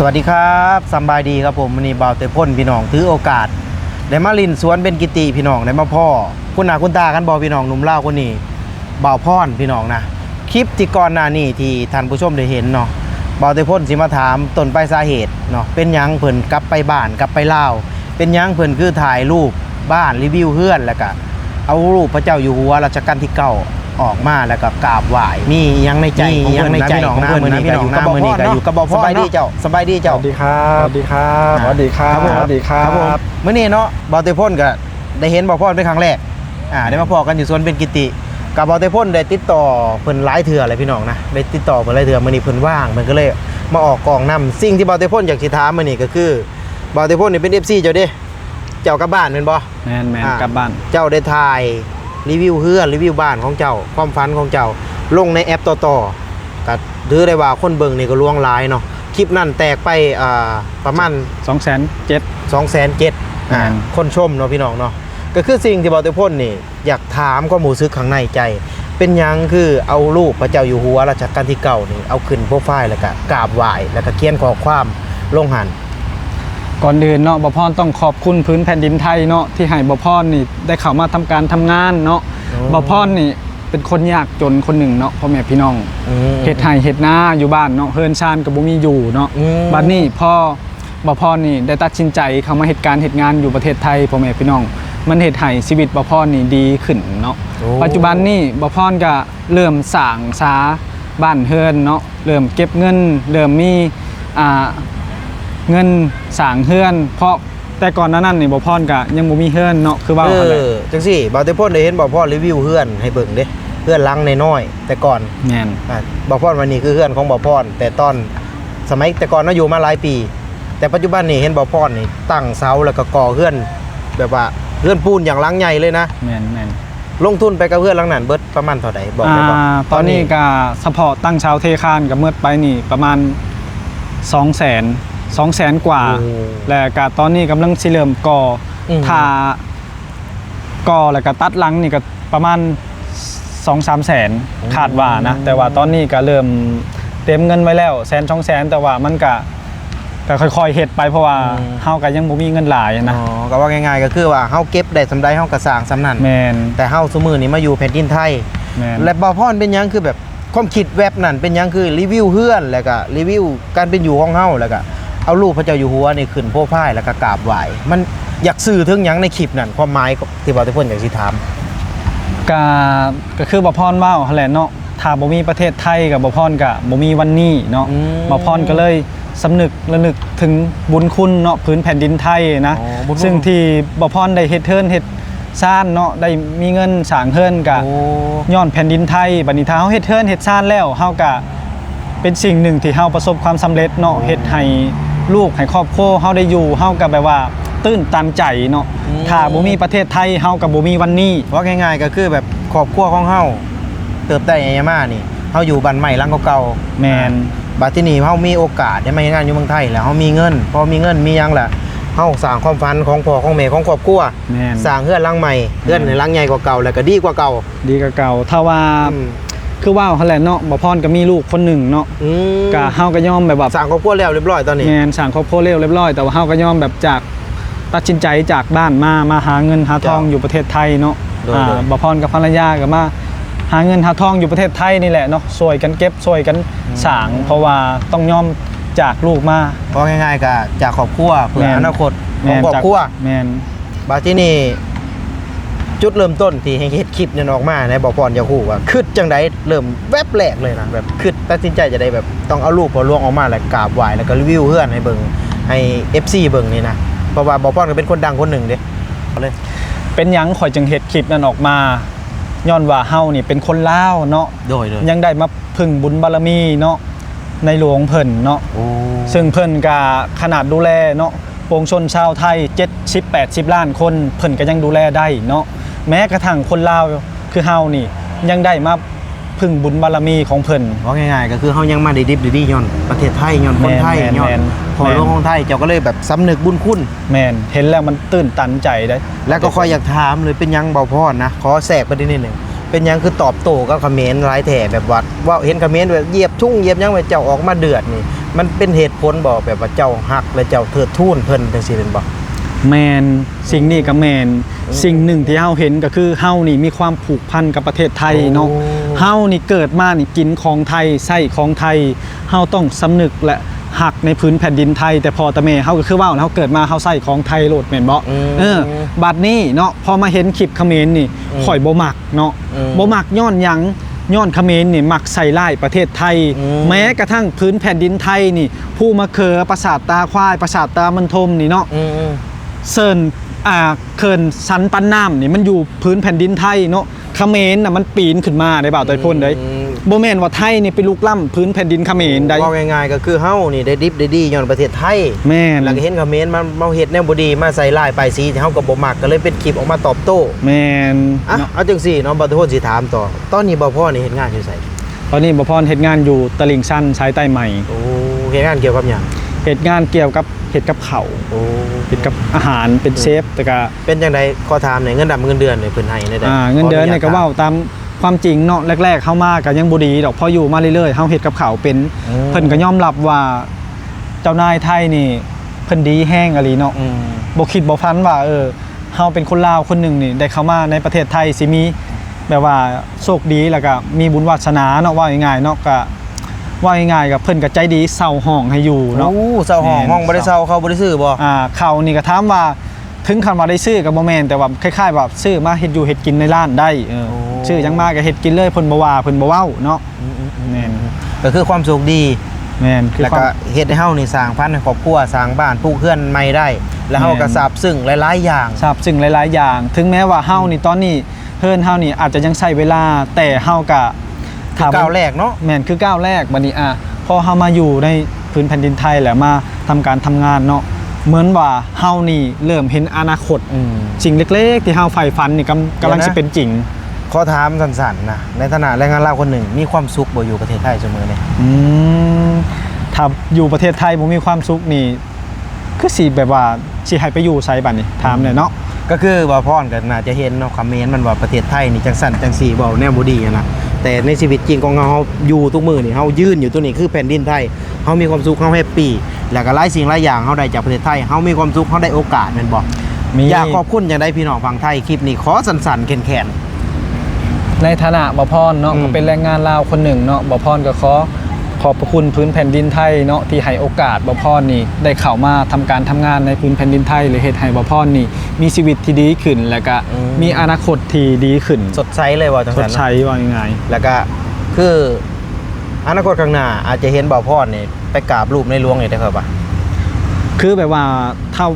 สวัสดีครับ สำบายดีครับผม มื้อนี้บ่าวเตพลพี่น้องถือโอกาส ได้มาหลิ้นสวนเบญกิติพี่น้อง ได้มาพ้อคุ้นหน้าคุ้นตากันบ่พี่น้อง หนุ่มลาวคนนี้ บ่าวพรพี่น้องนะ คลิปที่ก่อนหน้านี้ที่ท่านผู้ชมได้เห็นเนาะ บ่าวเตพลสิมาถามต้นปลายสาเหตุเนาะ เป็นหยังเพิ่นกลับไปบ้าน กลับไปลาว เป็นหยังเพิ่นคือถ่ายรูปบ้าน รีวิวเฮือน แล้วก็เอารูปพระเจ้าอยู่หัวรัชกาลที่เก้าออกมา แล้วก็กราบไหว้ มีหยังในใจ มีหยังในใจของเพิ่นนะพี่น้องนะ มื้อนี้ก็อยู่กับบ่าวพรเนาะ สบายดีเจ้า สบายดีเจ้า สวัสดีครับ สวัสดีครับ อ่า สวัสดีครับ ครับผม สวัสดีครับ ครับผม มื้อนี้เนาะ บ่าวเตพลก็ได้เห็นบ่าวพรเป็นครั้งแรก อ่า ได้มาพ้อกันอยู่สวนเบญกิติ กับบ่าวเตพลได้ติดต่อเพิ่นหลายเทื่อแล้วพี่น้องนะ ได้ติดต่อเพิ่นหลายเทื่อ มื้อนี้เพิ่นว่าง เพิ่นก็เลยมาออกกล้องนำ สิ่งที่บ่าวเตพลอยากสิถามมื้อนี้ก็คือ บ่าวเตพลนี่เป็น เอฟซี เจ้าเด้ เจ้ากลับบ้านแม่นบ่? แม่นๆ อ่า กลับบ้าน เจ้าได้ถ่ายรีวิวเฮือน รีวิวบ้านของเจ้า ความฝันของเจ้า ลงในแอปต่อๆ ก็ถือได้ว่าคนเบิ่งนี่ก็หลวงหลายเนาะ คลิปนั้นแตกไป อ่า ประมาณ สองแสนเจ็ด สองแสนเจ็ด อ่า แม่น คนชมเนาะพี่น้องเนาะ ก็คือสิ่งที่บ่าวเตพลนี่ อยากถามความรู้สึกข้างในใจ เป็นหยังคือเอารูปพระเจ้าอยู่หัวรัชกาลที่เก้านี่ เอาขึ้นโปรไฟล์ แล้วก็กราบไหว้ แล้วก็เขียนข้อความลงหั่น? ก่อนอื่นเนาะ บ่าวพรต้องขอบคุณผืนแผ่นดินไทยเนาะ ที่ให้บ่าวพรนี่ได้เข้ามาทำการทำงานเนาะ อ๋อ บ่าวพรนี่เป็นคนยากจนคนหนึ่งเนาะ พ่อแม่พี่น้อง อืม เฮ็ดไร่เฮ็ดนาอยู่บ้านเนาะ เฮือนซานก็บ่มีอยู่เนาะ อืม บัดนี้พอ บ่าวพรนี่ได้ตัดสินใจเข้ามาเฮ็ดการเฮ็ดงานอยู่ประเทศไทย พ่อแม่พี่น้อง มันเฮ็ดให้ชีวิตบ่าวพรนี่ดีขึ้นเนาะ โอ้ ปัจจุบันนี้บ่าวพรก็เริ่มสร้างสาบ้านเฮือนเนาะ เริ่มเก็บเงิน เริ่มมี อ่า เงินสร้างเฮือน เพราะแต่ก่อนหน้านั้นนี่บ่าวพรก็ยังบ่มีเฮือนเนาะ คือเว้า เออ หั่นแหละ จังซี่ บ่าวเตพลได้เห็นบ่าวพรรีวิวเฮือนให้เบิ่งเด้ เฮือนหลังน้อยๆ แต่ก่อน แม่น อ่า บ่าวพรว่านี่คือเฮือนของบ่าวพร แต่ตอน สมัยแต่ก่อนเนาะ อยู่มาหลายปี แต่ปัจจุบันนี่เห็นบ่าวพรนี่ตั้งเสาแล้วก็ก่อเฮือน แบบว่าเฮือนปูนอย่างหลังใหญ่เลยนะ แม่นๆ ลงทุนไปกับเฮือนหลังนั้นเบิดประมาณเท่าใด บอกได้บ่? อ่า ตอนนี้ ตอนนี้ก็เฉพาะตั้งเสาเทคานก็หมดไปนี่ประมาณ สองแสน สองแสนกว่า โอ้ และก็ตอนนี้กำลังสิเริ่มก่อ อืม ถ้า ก่อแล้วก็ตัดหลังนี่ก็ประมาณ สองสามแสน อืม คาดว่านะ แต่ว่าตอนนี้ก็เริ่มเตรียมเงินไว้แล้ว แสนสองแสน แต่ว่ามันก็ ก็ค่อยๆเฮ็ดไป เพราะว่า อืม เฮาก็ยังบ่มีเงินหลายนะ อ๋อ ก็ว่าง่ายๆ ก็คือว่าเฮาเก็บได้ส่ำใดเฮาก็สร้างส่ำนั้น แม่น แต่เฮาซุมื้อนี้มาอยู่แผ่นดินไทย แม่น และบ่าวพรเป็นหยังคือแบบ ความคิดแว็บนั้นเป็นหยังคือรีวิวเฮือน แล้วก็รีวิวการเป็นอยู่ของเฮา แล้วก็เอารูปพระเจ้าอยู่หัวนี่ขึ้นโปรไฟล์ แล้วก็กราบไหว้ มันอยากสื่อถึงหยังในคลิปนั้น ความหมายที่บ่าวเตพลอยากสิถาม? ก็ ก็คือบ่าวพรเว้าหั่นแหละเนาะ ถ้าบ่มีประเทศไทยก็บ่าวพรก็บ่มีวันนี้เนาะ อืม บ่าวพรก็เลย สำนึก ระลึกถึงบุญคุณเนาะ ผืนแผ่นดินไทยนะ อ๋อ บุญคุณ ซึ่งที่บ่าวพรได้เฮ็ดเฮือนเฮ็ดซานเนาะ ได้มีเงินสร้างเฮือนก็ โอ้ ย้อนแผ่นดินไทย บัดนี้ถ้าเฮาเฮ็ดเฮือนเฮ็ดซานแล้ว เฮาก็เป็นสิ่งหนึ่งที่เฮาประสบความสำเร็จเนาะ โอ้ เฮ็ดให้ลูกให้ครอบครัวเฮาได้อยู่ เฮาก็แบบว่าตื้นตันใจเนาะ อืม ถ้าบ่มีประเทศไทย เฮาก็บ่มีวันนี้ เว้าง่ายๆ ก็คือแบบครอบครัวของเฮาเติบใหญ่มานี่ เฮาอยู่บ้านไม้หลังเก่าๆ แม่น บัดทีนี้เฮามีโอกาสได้มาเฮ็ดงานอยู่เมืองไทย แล้วเฮามีเงิน พอมีเงินมีหยังแล้ว เฮาสร้างความฝันของพ่อของแม่ของครอบครัว แม่น สร้างเฮือนหลังใหม่ แม่น เฮือนให้หลังใหญ่กว่าเก่า แล้วก็ดีกว่าเก่า ดีกว่าเก่า ถ้าว่า อืม คือเว้าหั่นแหละเนาะ บ่าวพรก็มีลูกคนหนึ่งเนาะ อืม ก็เฮาก็ยอมแบบว่า สร้างครอบครัวแล้วเรียบร้อยตอนนี้ แม่น สร้างครอบครัวแล้วเรียบร้อย แต่ว่าเฮาก็ยอมแบบจาก ตัดสินใจจากบ้านมา มาหาเงินหาทอง เจ้า อยู่ประเทศไทยเนาะ โดย อ่า โดย บ่าวพรกับภรรยาก็มาหาเงินหาทองอยู่ประเทศไทยนี่แหละเนาะ ช่วยกันเก็บ ช่วยกัน อืม สร้าง เพราะว่าต้องยอมจากลูกมา เว้าง่ายๆ ก็จากครอบครัว เพื่อ แม่น อนาคตของ แม่น ครอบครัว จาก แม่น บัดทีนี้ จุดเริ่มต้นที่ให้เฮ็ดคลิปนั้นออกมานะ บ่าวพรอยากฮู้ว่าคิดจั่งใด เริ่มแว็บแรกเลยนะ แบบคิดตัดสินใจจั่งใด แบบต้องเอารูปพ่อหลวงออกมา แล้วกราบไหว้ แล้วก็รีวิวเฮือนให้เบิ่ง ให้ เอฟซี เบิ่งนี่นะ เพราะว่าบ่าวพรก็เป็นคนดังคนหนึ่งเด้ เอาเลย เป็นหยังข้อยจึงเฮ็ดคลิปนั้นออกมา ย้อนว่าเฮานี่เป็นคนลาวเนาะ โดย โดย ยังได้มาพึ่งบุญบารมีเนาะ ในหลวงเพิ่นเนาะ โอ้ ซึ่งเพิ่นก็ขนาดดูแลเนาะ ปวงชนชาวไทย เจ็ดสิบ แปดสิบ ล้านคน เพิ่นก็ยังดูแลได้เนาะ แม้กระทั่งคนลาวคือเฮานี่ ยังได้มาพึ่งบุญบารมีของเพิ่น เว้าง่ายๆ ก็คือเฮายังมาได้ดิบได้ดี ย้อนประเทศไทย ย้อนคนไทย แม่นๆ ย้อน แม่น พ่อหลวงของไทย เจ้าก็เลยแบบสำนึกบุญคุณ แม่น เห็นแล้วมันตื้นตันใจเด้ แล้วก็ข้อยอยากถามเลย เป็นหยังบ่าวพรนะ ขอแทรกไปนิดหนึ่ง ເປັນຫຍັງຄືຕອບໂຕ້ກັບຂະເໝນຫຼາຍແທ້? ແບບວ່າເວົ້າເຫັນຂະເໝນແບບຢຽບທຸງຢຽບຫຍັງ ແບບເຈົ້າອອກມາເດືອດນີ້ ມັນເປັນເຫດຜົນບໍ່? ແບບວ່າເຈົ້າຮັກ ແລະ ເຈົ້າເທີດທູນເພິ່ນຈັ່ງຊີ້ແມ່ນບໍ່? ແມ່ນ, ສິ່ງນີ້ກໍແມ່ນ. ອືມ ສິ່ງໜຶ່ງທີ່ເຮົາເຫັນກໍຄືເຮົານີ້ມີຄວາມຜູກພັນກັບປະເທດໄທເນາະ. ໂອ້ ເຮົານີ້ເກີດມານີ້ກິນຂອງໄທ ໃຊ້ຂອງໄທ ເຮົາຕ້ອງສຳນຶກ ແລະ ຮັກໃນພື້ນແຜ່ນດິນໄທ ແຕ່ພໍ່ແຕ່ແມ່ເຮົາກໍຄືເວົ້າ ເຮົາເກີດມາເຮົາໃຊ້ຂອງໄທໂລດແມ່ນບໍ່? ອືມ ເອີ ບັດນີ້ເນາະ ພໍມາເຫັນຄລິບຂະເໝນນີ້ ອືມ ຂ້ອຍບໍ່ມັກເນາະ. ອືມ ບໍ່ມັກຍ້ອນຫຍັງ? ຍ້ອນຂະເໝນນີ້ມັກໃສ່ຮ້າຍປະເທດໄທ. ອືມ ແມ້ກະທັ່ງພື້ນແຜ່ນດິນໄທນີ້ ພູມະເຂີ ປາສາດຕາຄວາຍ ປາສາດຕາມັນທົມນີ້ເນາະ. ອືມ ເຊີນ ອ່າ ເຂື່ອນສັນປັນນ້ຳນີ້ ມັນຢູ່ພື້ນແຜ່ນດິນໄທເນາະ. ຂະເໝນນະ ມັນປີນຂຶ້ນມາໄດ໋ ບ່າວໄຕພົນເອີຍ. ອືມ ບໍ່ແມ່ນວ່າໄທນີ້ໄປລຸກລ້ຳພື້ນແຜ່ນດິນຂະເໝນໄດ໋. ເວົ້າງ່າຍໆ ກໍຄືເຮົານີ້ໄດ້ດິບໄດ້ດີຍ້ອນປະເທດໄທ. ແມ່ນ ແລ້ວກໍເຫັນຂະເໝນມາ ມາເຮັດແນວບໍ່ດີ ມາໃສ່ຮ້າຍປ້າຍສີທີ່ເຮົາກໍບໍ່ມັກ ກໍເລີຍເປັນຄລິບອອກມາຕອບໂຕ້. ແມ່ນ ອ່ະ ເນາະ ເອົາຈັ່ງຊີ້ເນາະ ບ່າວໄຕພົນຊິຖາມຕໍ່ ຕອນນີ້ບ່າວພອນນີ້ເຮັດງານຢູ່ໃສ? ຕອນນີ້ບ່າວພອນເຮັດງານຢູ່ຕະລິ່ງຊັນ ສາຍໃຕ້ໃໝ່. ໂອ້ ເຮັດງານກ່ຽວກັບຫຍັງ? ເຮັດງານກ່ຽວກັບ ເຮັດກັບເຂົ້າ. ໂອ້ ເຮັດກັບອາຫານ ເປັນເຊຟ. ອືມ ແຕ່ກະ ເປັນຈັ່ງໃດ? ຂໍຖາມແດ່ ເງິນດຳເຂົາເດືອນນີ້ເພິ່ນໃຫ້ແນວໃດ? ອ່າ ເງິນເດືອນນີ້ກໍເວົ້າຕາມຄວາມຈິງເນາະ ແລກໆເຮົາມາກໍຍັງບໍ່ດີດອກ ພໍຢູ່ມາເລື້ອຍໆ ເຮົາເຮັດກັບເຂົ້າເປັນ. ອືມ ເພິ່ນກໍຍອມຮັບວ່າເຈົ້ານາຍໄທນີ້ເພິ່ນດີແຮງອີ່ຫຼີເນາະ. ອືມ ບໍ່ຄິດບໍ່ຝັນວ່າ ເອີ ເຮົາເປັນຄົນລາວຄົນໜຶ່ງນີ້ ໄດ້ເຂົ້າມາໃນປະເທດໄທ ຊິມີແບບວ່າໂຊກດີ ແລ້ວກໍມີບຸນວາສະໜາເນາະ ເວົ້າງ່າຍໆເນາະ. ກໍເວົ້າງ່າຍໆ ກໍເພິ່ນກໍໃຈດີ ເຊົ່າຫ້ອງໃຫ້ຢູ່ເນາະ. ໂອ້ ເຊົ່າຫ້ອງ. ແມ່ນ ຫ້ອງບໍ່ໄດ້ເຊົ່າ ເຂົ້າບໍ່ໄດ້ຊື້ບໍ່? ອ່າ ເຂົ້ານີ້ກໍຖາມວ່າ ເຖິງຂັ້ນວ່າໄດ້ຊື້ກໍບໍ່ແມ່ນ ແຕ່ວ່າຄ້າຍໆວ່າຊື້ມາເຮັດຢູ່ເຮັດກິນໃນຮ້ານໄດ້. ເອີ ໂອ້ ຊື້ຫຍັງມາກໍເຮັດກິນເລີຍ ເພິ່ນບໍ່ວ່າເພິ່ນບໍ່ເວົ້າເນາະ. ອືມໆໆ ແມ່ນ ກໍຄືຄວາມໂຊກດີ. ແມ່ນ ຄື ແລ້ວກໍເຮັດໃຫ້ເຮົານີ້ສ້າງຝັນໃຫ້ຄອບຄົວ ສ້າງບ້ານ ປຸກເຮືອນໃໝ່ໄດ້ ແລ້ວເຮົາກໍ ແມ່ນ ຊາບຊຶ້ງຫຼາຍໆຢ່າງ. ຊາບຊຶ້ງຫຼາຍໆຢ່າງ ເຖິງແມ້ວ່າເຮົານີ້ ອືມ ຕອນນີ້ເຮືອນເຮົານີ້ອາດຈະຍັງໃຊ້ເວລາ ແຕ່ເຮົາກໍ ຄືກ້າວແລກເນາະ. ແມ່ນ ຄືກ້າວແລກ. ບັດນີ້ ອ່າ ພໍເຮົາມາຢູ່ໃນພື້ນແຜ່ນດິນໄທ ແລ້ວມາທຳການທຳງານເນາະ ເໝືອນວ່າເຮົານີ້ເລີ່ມເຫັນອະນາຄົດ. ອືມ ສິ່ງເລັກໆທີ່ເຮົາໃຝ່ຝັນນີ້ກຳ ກຳລັງ ດຽວນະ ຊິເປັນຈິງ. ຂໍຖາມສັ້ນໆນະ ໃນຖານະແຮງງານລາວຄົນໜຶ່ງ ມີຄວາມສຸກບໍ່ຢູ່ປະເທດໄທຊຸມື້ນີ້? ອືມ ຖ້າຢູ່ປະເທດໄທບໍ່ມີຄວາມສຸກນີ້ ຄືຊິແບບວ່າຊິໃຫ້ໄປຢູ່ໃສບາດນີ້? ຖາມແດ່ເນາະ. ອືມ ກໍຄືບ່າວພອນກໍໜ້າຈະເຫັນເນາະ ຄອມເມັນມັນວ່າປະເທດໄທນີ້ຈັ່ງຊັ້ນຈັ່ງຊີ້ ເວົ້າແນວບໍ່ດີຫັ້ນນະ. ແຕ່ໃນຊີວິດຈິງຂອງເຮົາ ເຮົາຢູ່ທຸກມື້ນີ້ ເຮົາຢືນຢູ່ຕົງນີ້ຄືແຜ່ນດິນໄທ ເຮົາມີຄວາມສຸກ ເຮົາແຮັບປີ ແລ້ວກໍຫຼາຍສິ່ງຫຼາຍຢ່າງເຮົາໄດ້ຈາກປະເທດໄທ ເຮົາມີຄວາມສຸກ ເຮົາໄດ້ໂອກາດແມ່ນບໍ່? ມີ. ຢາກຂອບຄຸນຈັ່ງໃດພີ່ນ້ອງຝັ່ງໄທ? ຄລິບນີ້ຂໍສັ້ນໆແຂນໆ. ໃນຖານະບ່າວພອນເນາະ ອືມ ກໍເປັນແຮງງານລາວຄົນໜຶ່ງເນາະ ບ່າວພອນກໍຂໍຂອບພະຄຸນພື້ນແຜ່ນດິນໄທເນາະ ທີ່ໃຫ້ໂອກາດບ່າວພອນນີ້ໄດ້ເຂົ້າມາທຳການທຳງານໃນພື້ນແຜ່ນດິນໄທ ແລະ ເຮັດໃຫ້ບ່າວພອນນີ້ມີຊີວິດທີ່ດີຂຶ້ນ ແລ້ວກະ ອືມ ມີອະນາຄົດທີ່ດີຂຶ້ນ. ສົດໃສເລີຍວ່າຈັ່ງຊັ້ນເນາະ. ສົດໃສ ເວົ້າງ່າຍໆ ແລ້ວກະຄືອະນາຄົດຂ້າງໜ້າອາດຈະເຫັນບ່າວພອນນີ້ໄປກາບຮູບໃນຫຼວງນີ້ໄດ້ເຂົາວ່າ ຄືແບບວ່າຖ້າ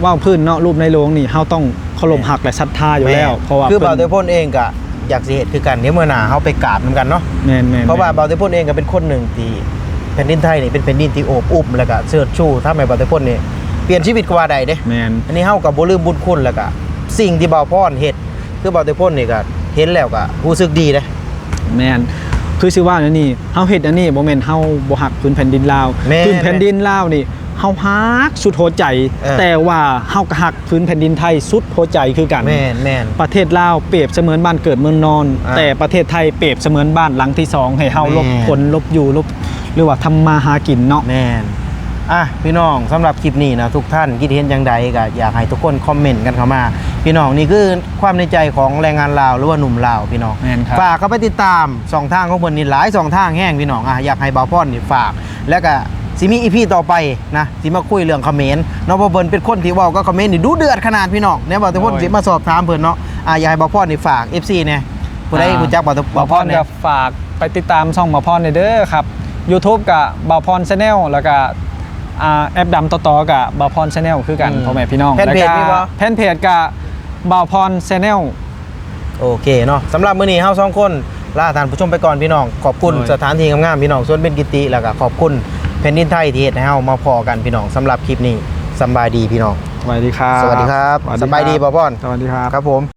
ເວົ້າພື້ນເນາະ ຮູບໃນຫຼວງນີ້ເຮົາຕ້ອງເຄົາລົບ ແມ່ນ ຮັກ ແລະ ສັດທາຢູ່ແລ້ວ. ແມ່ນ ເພາະວ່າ ຄື ເພິ່ນ ບ່າວໄຕພົນເອງກໍຢາກຊິເຮັດຄືກັນ ດຽວມື້ໜ້າເຮົາໄປກາບນຳກັນເນາະ. ແມ່ນໆໆ ເພາະວ່າບ່າວໄຕພົນເອງກໍເປັນຄົນໜຶ່ງທີ່ແຜ່ນດິນໄທນີ້ເປັນແຜ່ນດິນທີ່ໂອບອຸ້ມ ແລ້ວກໍເຊີດຊູ ທຳໃຫ້ບ່າວໄຕພົນນີ້ປ່ຽນຊີວິດກໍວ່າໄດ້ເດ້. ແມ່ນ ອັນນີ້ເຮົາກໍບໍ່ລືມບຸນຄຸນ ແລ້ວກໍສິ່ງທີ່ບ່າວພອນເຮັດ ຄືບ່າວໄຕພົນນີ້ກໍເຫັນແລ້ວກໍຮູ້ສຶກດີເດ້. ແມ່ນ ຄືຊິວ່າແນວນີ້ ເຮົາເຮັດອັນນີ້ບໍ່ແມ່ນເຮົາບໍ່ຮັກພື້ນແຜ່ນດິນລາວ. ແມ່ນ ພື້ນແຜ່ນດິນລາວນີ້ ເຮົາຮັກສຸດຫົວໃຈ ເອີ ແຕ່ວ່າເຮົາກໍຮັກພື້ນແຜ່ນດິນໄທສຸດຫົວໃຈຄືກັນ. ແມ່ນໆ ປະເທດລາວປຽບສະເໝືອນບ້ານເກີດເມືອງນອນ ອ່າ ແຕ່ປະເທດໄທປຽບສະເໝືອນບ້ານຫຼັງທີສອງ ໃຫ້ເຮົາ ແມ່ນ ຫຼົບຝົນຫຼົບຢູ່ຫຼົບ ຫຼືວ່າທຳມາຫາກິນເນາະ. ແມ່ນ ອ່ະ ພີ່ນ້ອງ ສຳລັບຄລິບນີ້ນະ ທຸກທ່ານຄິດເຫັນຈັ່ງໃດ ກໍຢາກໃຫ້ທຸກຄົນຄອມເມັນກັນເຂົ້າມາ. ພີ່ນ້ອງ ນີ້ຄືຄວາມໃນໃຈຂອງແຮງງານລາວ ຫຼືວ່າໜຸ່ມລາວ ພີ່ນ້ອງ. ແມ່ນຄັບ ຝາກເຂົ້າໄປຕິດຕາມຊ່ອງທາງຂອງເພິ່ນນີ້ຫຼາຍຊ່ອງທາງແຮງ ພີ່ນ້ອງ. ອ່ະ ຢາກໃຫ້ບ່າວພອນນີ້ຝາກ ແລ້ວກະຊິມີອີພີຕໍ່ໄປນະ ຊິມາຄຸຍເລື່ອງຂະເໝນເນາະ ເພາະເພິ່ນເປັນຄົນທີ່ເວົ້າກັບຂະເໝນນີ້ດຸເດືອດຂະໜາດ ພີ່ນ້ອງ. ແນວບ່າວໄຕພົນ ໂດຍ ຊິມາສອບຖາມເພິ່ນເນາະ. ອ່າ ຢາກໃຫ້ບ່າວພອນນີ້ຝາກເອັຟຊີແດ່ ຜູ້ໃດ ອ່າ ຮູ້ຈັກບ່າວ ບ່າວພອນແດ່? ບ່າວພອນກໍຝາກໄປຕິດຕາມຊ່ອງບ່າວພອນແດ່ເດີຄັບ ຢູທູບກໍບ່າວພອນແຊນແນວ ແລ້ວກໍ ອ່າ ແອັບດຳຕໍ່ໆກໍບ່າວພອນແຊນແນວຄືກັນ ອືມ ພໍ່ແມ່ພີ່ນ້ອງ. ແຟນເພຈມີບໍ່? ແລ້ວກໍແຟນເພຈກໍບ່າວພອນແຊນແນວ. ໂອເຄເນາະ ສຳລັບມື້ນີ້ເຮົາສອງຄົນລາທ່ານຜູ້ຊົມໄປກ່ອນ ພີ່ນ້ອງ. ຂອບຄຸນ ໂດຍ ສະຖານທີ່ງາມໆ ພີ່ນ້ອງ ສວນເບັນກິຕິ ແລ້ວກໍຂອບຄຸນແຜ່ນດິນໄທທີ່ເຮັດໃຫ້ເຮົາມາພໍ້ກັນ ພີ່ນ້ອງ. ສຳລັບຄລິບນີ້ ສຳບາຍດີ ພີ່ນ້ອງ. ສະຫວັດດີຄັບ. ສະຫວັດດີຄັບ. ສະຫວັດດີ ສະບາຍດີ ບ່າວພອນ. ສະຫວັດດີຄັບ. ຄັບຜົມ.